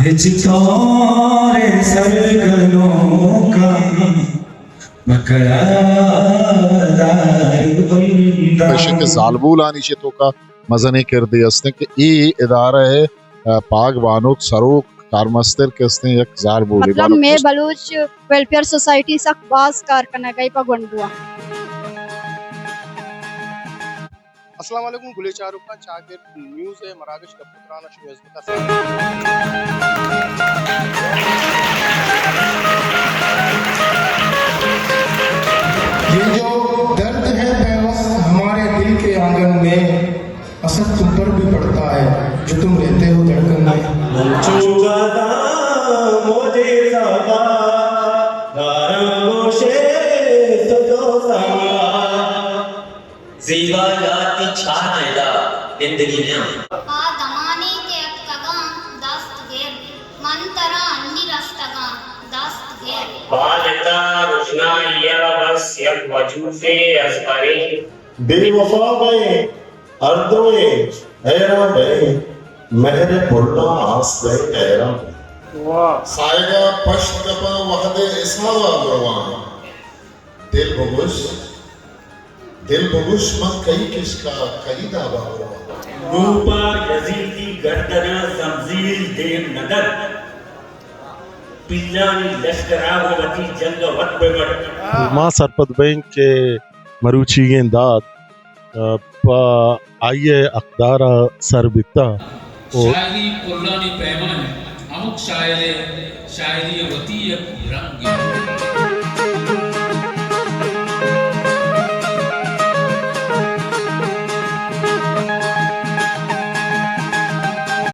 ہچ طور سر گلوکاں پکڑا دار بنداں۔ ایشی کہ زالبولانی چہ توکا مزنیں کردے ہستیں کہ اے ادارہ ءِ، آ، پاگ بانک سروک کارمستر کہ ہستیں یک زالبولے مطلب بانک مئے ہست۔ بلوچ ویلفیئر سوسائٹی سک باز کار کنگ ءَ پہ گونڈواں۔ السلام علیکم گلیں چاروکاں، چاگرد نیوز ءِ مراگش گپ ءُ تران ءَ شمئے ہزمت ءَ سلام۔ یہ جو درد ہے پیوست ہمارے دل کے آنگن میں، اثر تم پر بھی پڑتا ہے جو تم رہتے ہو دھڑکن میں۔ من چو گداں مجھے زبان دارم گوشے تو جو سنگا۔ زیبا یاتی چار ادا زندگی نیاں۔ آ دمانے کہ اتکگاں دست گرد، من ترا انی رستگاں دست گرد۔ بالتا رژنائی ءَ بس یک وجودے ازبریں۔ بے وفا بئے، ہر دوئیں حیران بئے، مہر پلاں آس بئے حیران۔ واہ۔ ساہگا پشت کپاں وہدے حسابا برواں۔ دل بگوش، دل بگوش من کئی کشکا، کئی دابا برواں۔ نوں پہ یزیدی گردنا زمزیل دیم ندنت۔ پلانی لشکرا گوں وتی جنگ ءَ وت بہ مڑ۔ ما سرپد بئیں کہ مروچیگیں داد، آ، پہ آئی ءِ اقدار ءَ سر بیتہ۔ او شاعری پلانی پیمانے، ہمک شاعر ءِ شاعری ءِ وتی یک رنگے۔